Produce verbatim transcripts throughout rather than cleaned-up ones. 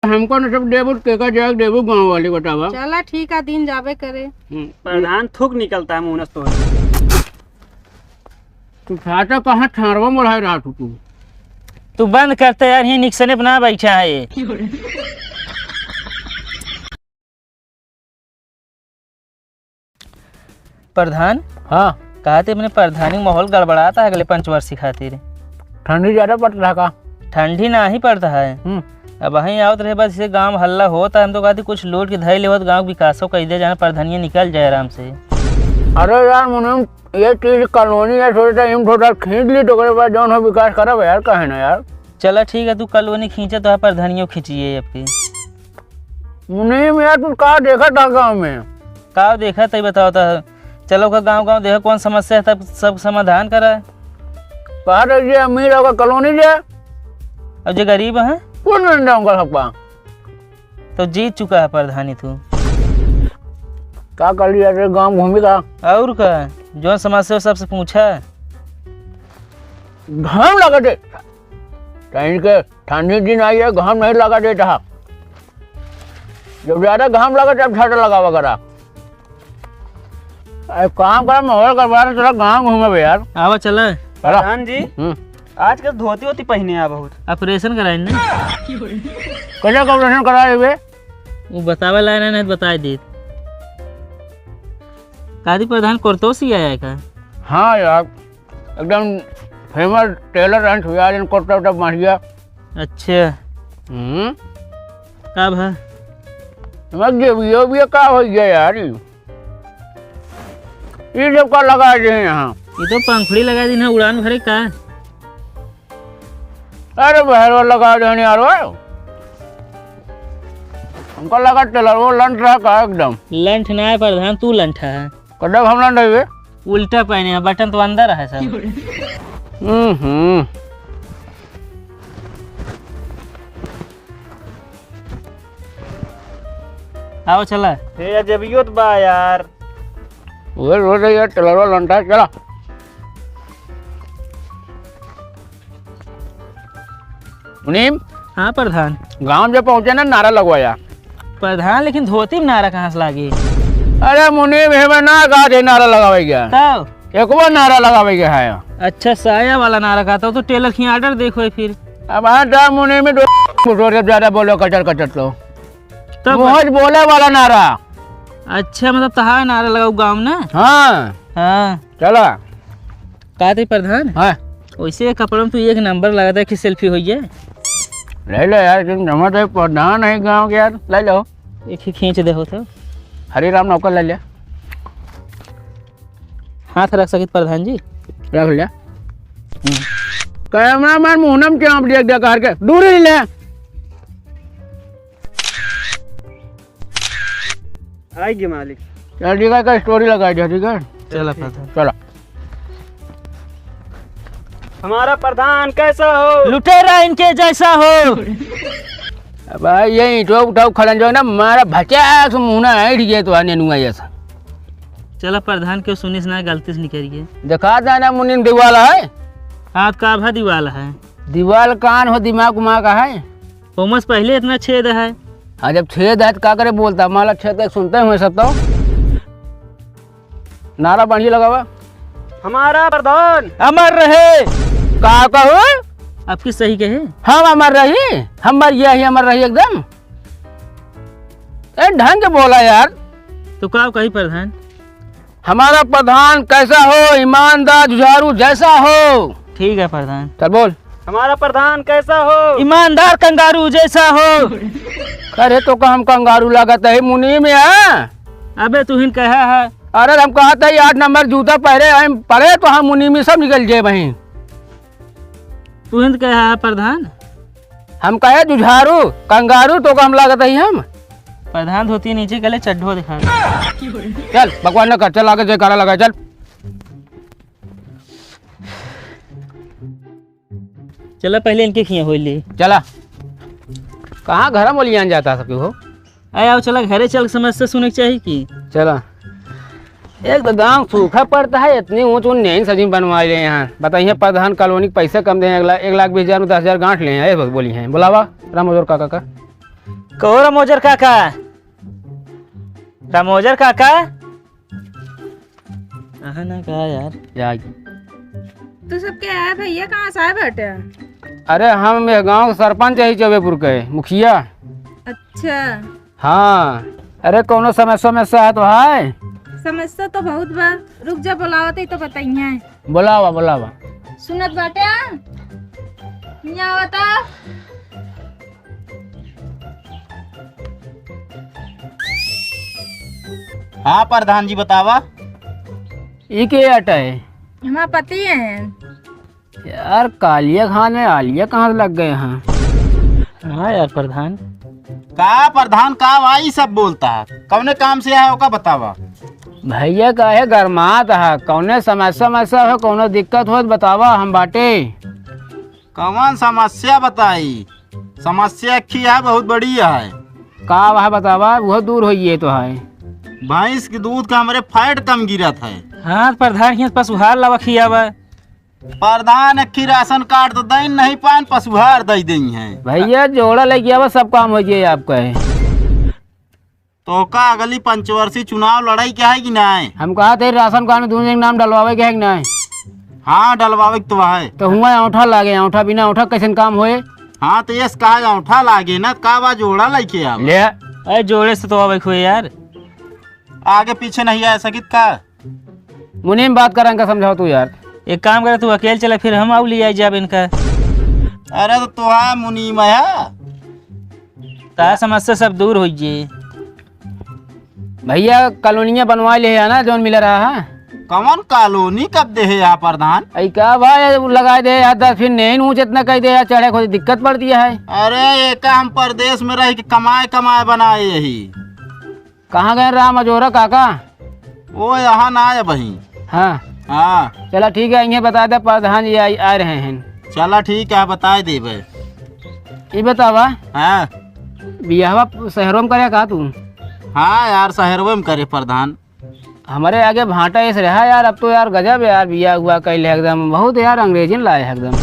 हमको न सब देबू, के का जाए देबू गाँव वाले, बतावा। चला ठीक है, दिन जाबे करे। हम्म। प्रधान थूक निकलता है मुँह से तोहरे। तू छाता कहाँ ठाड़वा मोड़ाए रहा तू, तू? तू बंद करते यार, ही निक्सने पे ना बैठा है ये। प्रधान। हाँ। कहा थे अपने प्रधानी माहौल गड़बड़ाता है अगले पंचवर्षी खातिर। ठंडी ज्यादा पड़त रहा का? ठंडी नाही पड़त है। हम्म। अबहीं आवत रहे, बस इसे गाँव हल्ला होत है, हम तो कहते कुछ लूट के धई लेवत, गाँव के विकासो कई दे, जाना प्रधानिया निकल जाए आराम से। अरे यार मुनीम, ये चीज कॉलोनी है, थोड़ा सा इम थोड़ा खींच ली तो ओकरे बाद जौन हो विकास करब यार, काहे ना यार। चला ठीक है, तू कॉलोनी खींचे तो है, प्रधानियो खींचिए आपकी। मुनीम यार, तू का देखत हा गाँव में? का देखत है बताओ तो। चलो का गाँव गाँव देखो कौन समस्या है, तब सब समाधान करा। कहा तो जे अमीर होगा कॉलोनी जे। और जे गरीब है? कौन नहीं जाऊंगा सबका। तो जीत चुका है प्रधानी तू। का कर लिया रे गाँव घूमी का? और का, जो समस्या हो सबसे पूछा। घाम लगा दे। कहीं के ठंडी दिन आई है, घाम नहीं लगा देता है। जब ज्यादा घाम लगा तब छाता लगावा करा। अरे काम करा, माहौल गड़बड़ा, थोड़ा गाँव घूमे बे यार। आवा चला। चला। प्रधान जी, हम्म। आज कल धोती वोती पहने आ बहुत। ऑपरेशन कराइन ना। कैसे ऑपरेशन करा लेबे? वो बतावे ला ना, नहीं बताए दे। कादी प्रधान कुर्तो सी आया है का? हाँ यार, एकदम famous tailor रहन छुआ जन कुर्ता उर्ता बांध गया। अच्छा। हम्म। का भा? मग ये, ये भी का हो गया यार? ये ये सब का लगा दे हैं यहाँ? ये तो पंखुड़ी लगा दी ना, उड़ान भरे का? अरे बहरवा लगा दे हैं यार, वो। हमको लगा tailor वो लंठ रहा का एकदम। लंठ ना है प्रधान, तू लंठा है। कदम हम लंठ है बे? उल्टा पहने हैं, बटन तो अंदर है सब। हम्म, हम्म। आओ चला। हे, अजबियो तो बा यार। वो रोज यार tailor वो लंठा, चला। मुनीम। हाँ प्रधान। गाँव जब पहुँचे ना, नारा लगवाया। प्रधान, लेकिन धोती में नारा कहाँ से लागी? अरे मुनीम, हेमे ना कहा थे नारा लगावे गया। तब? एक बार नारा लगावे गया है। अच्छा, साया वाला नारा कहता हो तो tailor की order देखो फिर। अब हाँ, जा मुनीम में दो बुजुर्ग जब ज्यादा बोलो कचर कचर तो। तब? मुँह से बोले वाला नारा। अच्छा, मतलब तहार नारा लगाऊ गाँव ना? हाँ। हाँ। चला। का थे प्रधान? हाँ। वैसे ये कपड़ा में तू एक नंबर लगत है कि selfie होई है। ले ले यार, तुम जमा तो प्रधान है गाँव के यार, ले लो। एक ही खींच दे हो तो। हरे राम नौकर ले ले। हाथ रख सकित प्रधान जी। रख ले। हम्म। Cameraman मुहनम चाप दिया, दिया करके। दूर ही ले। आइए मालिक। चल ठीक है, का story लगा दिया, ठीक है? चला प्रधान। चला। हमारा प्रधान कैसा हो? लुटेरा इनके जैसा हो। अब भाई, ये ईंटवा उठाऊ खड़न जो है ना, मारा भचाक से मुँह ना ऐंठ गया तो आने नुआ जैसा। चला प्रधान, क्यों सुनिस ना, गलती से निकल गए। दिखा देना मुनीम दीवाल है। हाँ, का भा दीवाल है? दीवाल कान हो, दिमाग उमाग है? ओमस पहले इतना छेद है। हाँ, जब छेद है तो का करे बोलता? माला छेद तक सुनते हुए सब तो। नारा बढ़िया लगावा। हमारा प्रधान अमर रहे। का कहो? आपकी सही कहे। हम अमर रही, हम मर गया ही, अमर रही एकदम। ए, ढंग के बोला यार। तो का कही प्रधान? हमारा प्रधान कैसा हो, ईमानदार जुझारू जैसा हो। ठीक है प्रधान। चल बोल। हमारा प्रधान कैसा हो? ईमानदार कंगारू जैसा हो। अरे तो का हम कंगारू लागत है मुनीम है? अबे तू हिन कहा है। अरे हम कहा था आठ नंबर जूता पहरे हम पड़े तो हम मुनीम सब निकल जाए वहीं। तू हिन कहा है प्रधान? हम कहे जुझारू, कंगारू तो का हम लागत है हम? प्रधान धोती नीचे के ले चड्ढो दिखा। चल बकवास न कर, चल आगे जयकारा लगा, चल। चला पहले इनके खिया होई ले। चला। कहाँ घर में लियान जाता सके हो? अरे आओ चला घरे चल, समस्या सुने के चाही कि। चला। एक तो गाँव सूखा पड़ता है, इतनी ऊँच ऊँच नहीं सजी बनवा रहे हैं। बताइए प्रधान कॉलोनी के पैसे कम दे हैं, एक लाख, एक लाख बीस हजार में दस हजार गांठ ले हैं, ये बस बोली हैं। बुलावा राम मजूर काका का। कहो रामोजर काका, रामोजर काका। अहा ना का यार, जाग। तू सब के है भैया, कहाँ से आए बाटे? अरे हम ये गाँव के सरपंच है चौबेपुर के, मुखिया। अच्छा। हाँ। अरे कौनो समस्या वमस्या है तो है? समस्या तो बहुत बा, रुक जा, बोलावत ही तो बताइए। बोलावा, बोलावा। सुनत बाटे? हियाँ आवता। हाँ प्रधान जी, बतावा। ई के अटै? हमार पति हैं। यार, कालिया खान में आलिया कहाँ से लग गए हैं? हाँ यार प्रधान। का प्रधान, का भाई सब बोलता है? कौने काम से आया, ओका बतावा। भैया काहे गरमात है? कौने समस्या, समस्या हो, कौनो दिक्कत हो तो बतावा, हम बाटे। कौन समस्या बताई? समस्या एक ही है, बहुत बड़ी है। का वह बतावा, वो दूर होइए तो है। भैंस के दूध का हमरे फैट कम गिरत है। हाँ प्रधान, हियाँ पशुहार लावा खियावा। प्रधान, अक्खी राशन कार्ड तो दे नहीं पान, पशुहार दे दे हैं। भैया जोड़ा लेके आवा, सब काम हो जाए आपका है। तो का अगली पंचवर्षीय चुनाव लड़ाई के है कि नाय? हम कहा थे राशन कार्ड में दूनो जने के नाम डलवावे के है कि नाय? हाँ, डलवावे के तो है। तो हुआ औंठा लागे, औंठा बिना औंठा कैसन काम होए? हाँ, तो यस कहा औंठा लागे ना, का बा जोड़ा लेके आवा। ले। अरे जोड़े से तो आवे के होए यार। आगे पीछे नहीं आ सकित का? मुनीम बात करा, इनका समझाओ तू यार। एक काम करे, तू अकेले चला, फिर हम आऊ ले आई जाब इनका। अरे तो तोहा मुनीम है। ता समस्या सब दूर हो जाए। भैया कॉलोनिया बनवा ले है ना, जौन मिला रहा है। कौन कॉलोनी कब दे है यहाँ प्रधान? ऐ का भाई, वो लगा दे यार, दस फीट नहीं ऊँच इतना कह दे यार, चढ़े को दिक्कत पड़ती है। अरे एका हम परदेश में रह के कमाए कमाए बनाए यही। कहाँ गए राम अजोरा काका? वो यहाँ ना आए वहीं। हाँ। हाँ। चला ठीक है, इन्हें बता दे, प्रधान जी आ, आ रहे हैं। चला ठीक है, बताए देबे। ये बतावा। हाँ। बियाहवा शहरों में करे का तू? हाँ यार, शहरों में करे प्रधान। हमारे आगे भाटा ऐसे रहा यार, अब तो यार गजब यार, बिया हुआ कैले एकदम, बहुत यार अंग्रेजी में लाए है एकदम।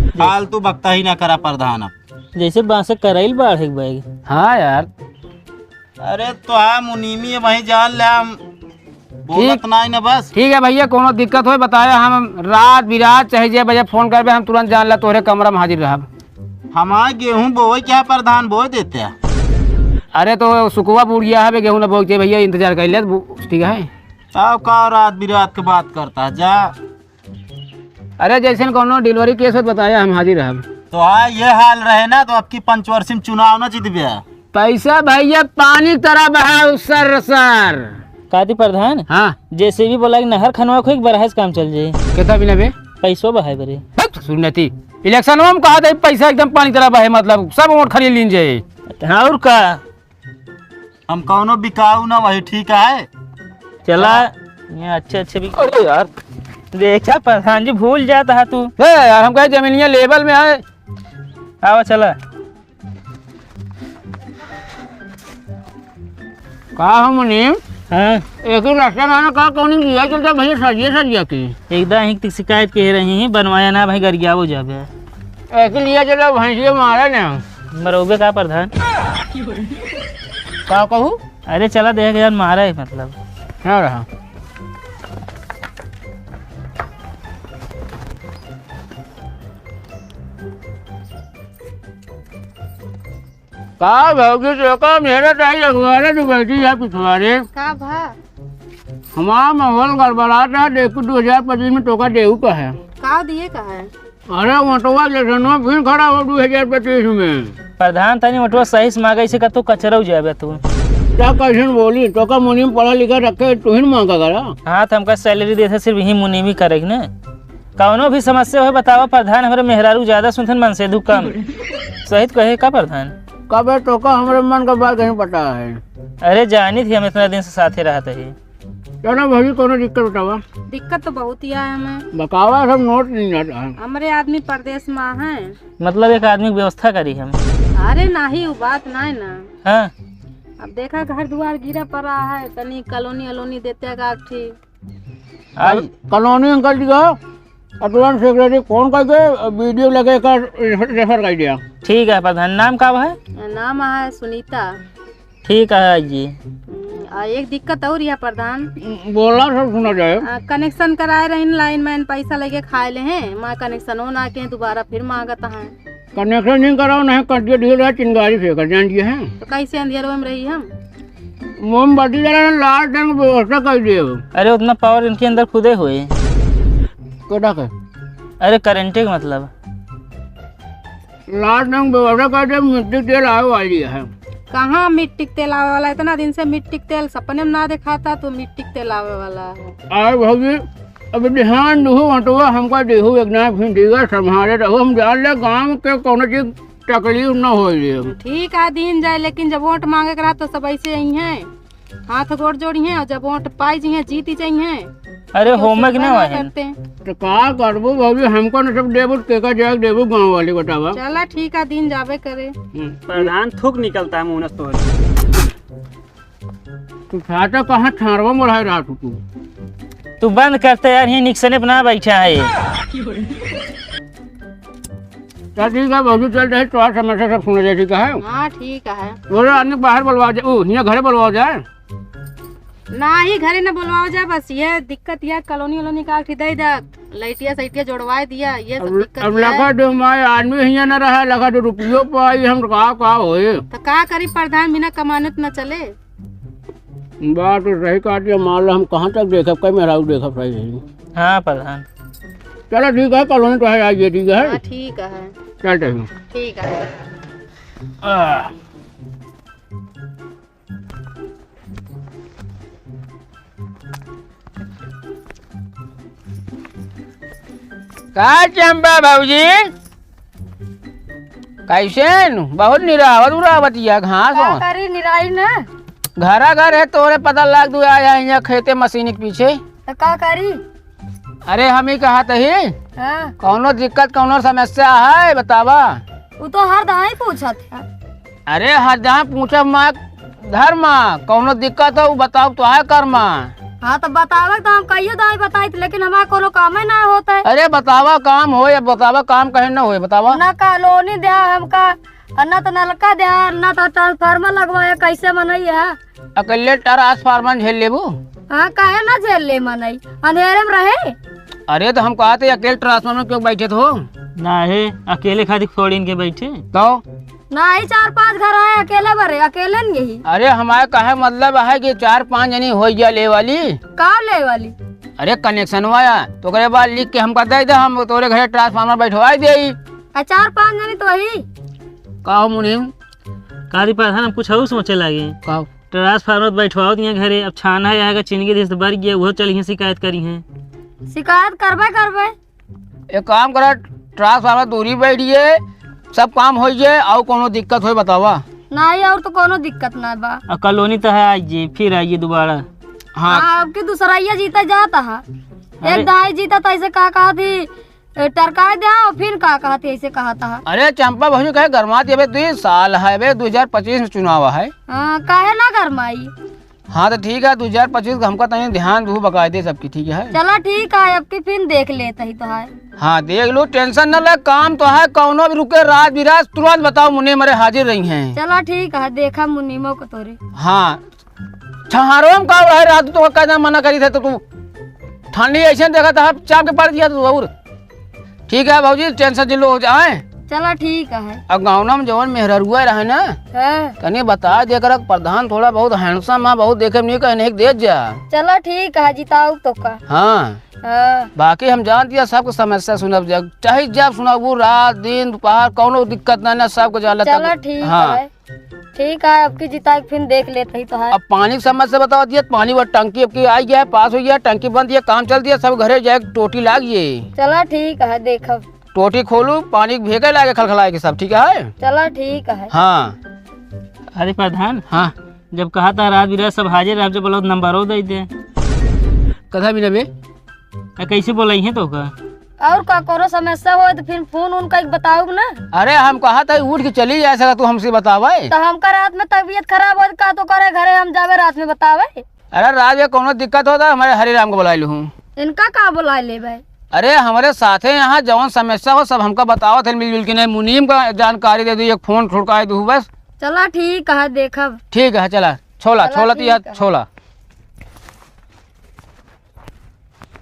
फालतू बकता ही ना करा प्रधान अब। जैसे बांसे करैल बाढ़ एक बैग। हाँ यार। अरे तो हाँ मुनीमी है, वहीं जान ले, हम बोलत ठीक। नाई ना बस। ठीक है भैया, कोनो दिक्कत होए बताया, हम रात बिरात चाहे जे बजे फोन करबे, हम तुरंत जान ला तोहरे कमरा में हाजिर रहब। हमार गेहूं बोए क्या प्रधान, बोए देते हैं। अरे तो सुकवा बुढ़िया है बे, गेहूं ना बोए के भैया, इंतजार कर ले, बु-, ठीक है। अब का रात बिरात के बात करता है, जा। अरे जैसे कोनो डिलीवरी केस हो तो बताया, हम हाजिर रहब। तो हाँ, ये हाल रहे ना तो अब की पंचवर्षी में चुनाव ना जीतबे। पैसा भैया पानी तरह बहाओ सर सर। काती प्रधान? हाँ। जेसीबी बोला कि नहर खनवा को एक बरहज काम चल जाई। कितना बिना बे? पैसो बहाए बरे। हट, सुन नती। इलेक्शन में हम कहा था पैसा एकदम पानी तरह बहे, मतलब सब वोट खरीद लीन जाए। हाँ, और का? हम कौनो बिकाऊ ना, वही ठीक है। चला, हाँ। ये अच्छे अच्छे भी। अरे यार। देखा प्रधान जी, भूल जाता है तू। ए यार, हम कहे जमीनिया लेवल में है। आवा चला। का हो मुनीम? हाँ। एक ही रास्ता ना, ना, का कौन लिया चलता भैया, सजिए सजिया के। एकदम ही शिकायत कह रही हैं, बनवाया ना भाई, गरिया हो जाबे। एक ही लिया चलो, भैंसिया मारा ना। मरौबे का प्रधान? का कहू? अरे चला देख यार, मारा है मतलब। हाँ रहा। का भौजी, तोका मेहनत आई, अगवारे तू बैठी है पिछवारे। का भा? हमार माहौल गड़बड़ात है, देखू दो हजार पच्चीस में तोका देऊ का है। का दिए का है? अरे ओटवा जैसनो फिर खड़ा हो दो हजार पच्चीस में। प्रधान तनी ओटवा सही से मांगे से का तू कचरऊ जाबे तू। क्या कैसन बोली, तोका मुनीम पढ़ा लिखा रखे, तू ही न मांगा करा। हाँ, तो हमका सैलरी देते सिर्फ यही मुनीमी करे के ना। कौनो भी समस्या होए बतावा प्रधान, हमरे मेहरारू ज्यादा सुनथन मन से दुख कम। सही तो कहे का प्रधान? कबे तोका हमरे मन का बात कहीं पता है। अरे जानी थी हम इतना दिन से साथे रहत ही। चलो भौजी कोनो दिक्कत बतावा। दिक्कत तो बहुत ही है हमें। बतावा सब नोट नहीं जाता है। हमरे आदमी परदेश में है। मतलब एक आदमी की व्यवस्था करी हम। अरे नाही, वो बात नहीं ना। हाँ। अब देखा घर दुआर गिरा पड़ा है, तनी कॉलोनी अलोनी देते का ठीक। आई। कॉलोनी अंकल जी का? अतुलन सेक्रेटरी फोन करके वीडियो लगे कर रेफर कर दिया। ठीक है प्रधान, नाम का है? नाम है सुनीता। ठीक है जी। हम्म, आ एक दिक्कत और यह प्रधान। बोला सब सुना जाए। आ, कनेक्शन कराए रहिन लाइन मैन, पैसा लेके खाए ले हैं, माँ कनेक्शन हो ना के दोबारा फिर मांगत हैं। कनेक्शन नहीं कराओ, नहीं कट के ढील रहा, चिंगारी फेंकर जान दिए हैं। तो कैसे अंधेरे में रही हम? मोमबत्ती जला, लालटेन की व्यवस्था कर दिए हो। अरे उतना पावर इनके अंदर खुदे होए। केटा के? अरे करंटे के मतलब। लालटेन की व्यवस्था कर दिए, मिट्टी तेल आवे वाली है। कहाँ मिट्टी के तेल आवे वाला? इतना दिन से मिट्टी के तेल सपने में ना देखाता, तो मिट्टी के तेल आवे वाला है। आए भौजी, अब ध्यान दहु, अंटवा हमका देहु, एक ना फिर दीगा, संभाले रहो, हम जान ले गाँव के कौनो चीज तकलीफ न होई रे। ठीक है, दीन जाए, लेकिन जब वोट मांगे के रहा तो सब ऐसे ही हैं, हाथ गोड़ जोड़ी हैं, और जब वोट पाई जी हैं, जीत ही जाई हैं। अरे, तो होमवर्क ना करते हैं। तो का करबो भाभी, हमको न सब देबो, के का जाए देबो गाँव वाले, बतावा। चला ठीक है, दीन जाबे करे। हम्म। प्रधान थूक निकलता है मुंह से तोहरे। तू छाता कहाँ छाड़वा मोड़ाए रहा तू, तू? तू बंद करते यार, ही निक्सने पे ना बैठा है। चल ठीक है भौजी, चल रहे, तोहार समस्या सब सुना जाए, ठीक है? हाँ, ठीक है। बोलो, आदमी बाहर बुलवा जाए, ओ, हियाँ घरे बुलवा जाए। ना ही घरे न बुलवाओ जाए, बस ये दिक्कत, ये कॉलोनी वॉलोनी का उठी दे दे, लैटिया सैटिया जोड़वाए दिया, ये सब अब, दिक्कत अब ये है। लगा दो माय आदमी हियाँ न रहा, लगा दो रुपयो पाई, हम का, का होए? तो का करी प्रधान, बिना कमाने तो न चले। बात तो सही कहत है, मान लो हम कहाँ तक देखब, कई मेहरारू देखब सही है। हाँ प्रधान। चलो ठीक है, कॉलोनी तो है, आइए, ठीक है। हाँ, ठीक है। चलते हैं। ठीक है। आ। का चंपा भौजी, कैसे नु? बहुत निरावत उरावत या घास का हो। करी निराई ना? घरा घर है तोरे पता लाग दू आया यहाँ खेते मशीन के पीछे। तो का करी? अरे हम ही कहा तही। हाँ। कौनो दिक्कत, कौनो समस्या है बतावा। उ तो हर दाई पूछत है। अरे हर जहाँ पूछब माँ, धर्मा, कौनो दिक्कत हो, उ बताओ तो है कर्मा। हाँ, तो बतावे तो हम कहियो दाई बताई थी, लेकिन हमारा कोनो कामे ना होता है। अरे बतावा काम होए, अब बतावा काम कहे ना होए, बतावा। ना कॉलोनी द्या हमका, और ना तो नलका द्या, ना तो ट्रांसफार्मर लगवाया, कैसे मनई है? अकेले ट्रांसफार्मर झेल लेबू? हाँ, काहे ना झेल ले मनई, अंधेरे में रहे। अरे तो हम कहते अकेले ट्रांसफार्मर क्यों बैठे हो? ना है, अकेले खातिर फोड़ इनके बैठे। तो नाही, चार पांच घर आए, अकेले बरे, अकेले न यही। अरे, हमारे कहे मतलब है कि चार पांच जनी होइ जा ले वाली। का ले वाली? अरे, कनेक्शन वाया, तो ओकरे बाद लिख के हमका दे दे, हम तोरे घरे ट्रांसफार्मर बैठवाई देई। आ, चार पांच जनी तो वही। का हो मुनीम? का रे प्रधान, हम कुछ और सोचे लागे। का हो? ट्रांसफार्मर बैठवाओ दिए घरे, अब छाना है, यहाँ का चिनगी दिन से बढ़ गया, वो चलिए शिकायत करी हैं। शिकायत करबे करबे। एक काम करा, ट्रांसफार्मर दूरी बैठिए, सब काम होइ जाए, और कोनो दिक्कत होए बतावा। नहीं, और तो कोनो दिक्कत ना बा। आ, कॉलोनी तो है, आइए, फिर आइए दोबारा। हाँ। हाँ, अब की दूसरा ये जीता जाता है। अरे। एक दाई जीता तो ऐसे का कहा थी, ए, टरकाए दे, और फिर का कहा थी, ऐसे कहा था। अरे चंपा भौजी कहे गरमात, अबे दो साल है, अबे दो हज़ार पच्चीस में चुनाव है। हाँ, काहे ना गरमाई? हाँ, तो ठीक है, दो हज़ार पच्चीस का हमका तनी ध्यान दू बकायदे सबकी, ठीक है? चला, ठीक है, अब की फिर देख लेत ही तो है। हाँ, देख लो, टेंशन न ले, काम तो है, कौनो भी रुके, राज बिराज, तुरंत बताओ, मुन्ने मरे हाजिर रही हैं। चला, ठीक है, देखा मुनीमो को तोरे। हाँ, छहारो हम का है, रात तो कहना मना करी थे, तो तू ठंडी ऐसे देखा था, चाप के पड़ दिया तू और। ठीक है भौजी, टेंशन जिन लो हो जाए। चला ठीक है। अब गाँव में जवन मेहररुआ रहे ना, हाँ। तनी बता दे कर, प्रधान थोड़ा बहुत हैंडसम है, बहुत देखे में नहीं कहने एक दे जा। चला ठीक है, जिताऊ तो का। हाँ। हाँ। बाकी हम जानती है सबको समस्या सुनब जा, चाहे जब सुनब, वो रात दिन दोपहर कौनो दिक्कत ना, ना सबको जान लेता। चला ठीक हाँ। है। ठीक है, अब की जिताई फिर देख लेत ही तो है। अब पानी की समस्या बता दिया, पानी वो टंकी अब की आई गया है, पास हो गया, टंकी बंद दिया, काम चल दिया, सब घरे जाए, टोटी लाग ये। चला ठीक है, देखब। टोटी खोलू, पानी भेगे लागे खलखलाए के सब, ठीक है? चला ठीक है। हाँ। अरे प्रधान, हाँ। जब कहा था रात बिरात सब हाजिर, अब जब बोलो नंबरो दे दे। कथा भी ना बे। आ, कैसे बोलाई है तो का? और का करो समस्या हो तो फिर फोन उन कइके बताउब ना। अरे हम कहा था उठ के चली जाए सका, तू हमसे बतावे। तो हमका रात में तबीयत खराब हो का तो करे घरे हम जावे रात में बतावे। अरे रात में कौनो दिक्कत होता हमारे हरे राम को बुला लूँ। इनका का बुला लेबे? अरे, हमरे साथे यहाँ जवन समस्या हो, सब हमका बतावत है मिलजुल के। नहीं, मुनीम का जानकारी दे दू, एक फोन ठुड़काए दू बस। चला, ठीक है, देखब। ठीक है, चला, छोला, चला, छोला तो यार, ठीक है। छोला।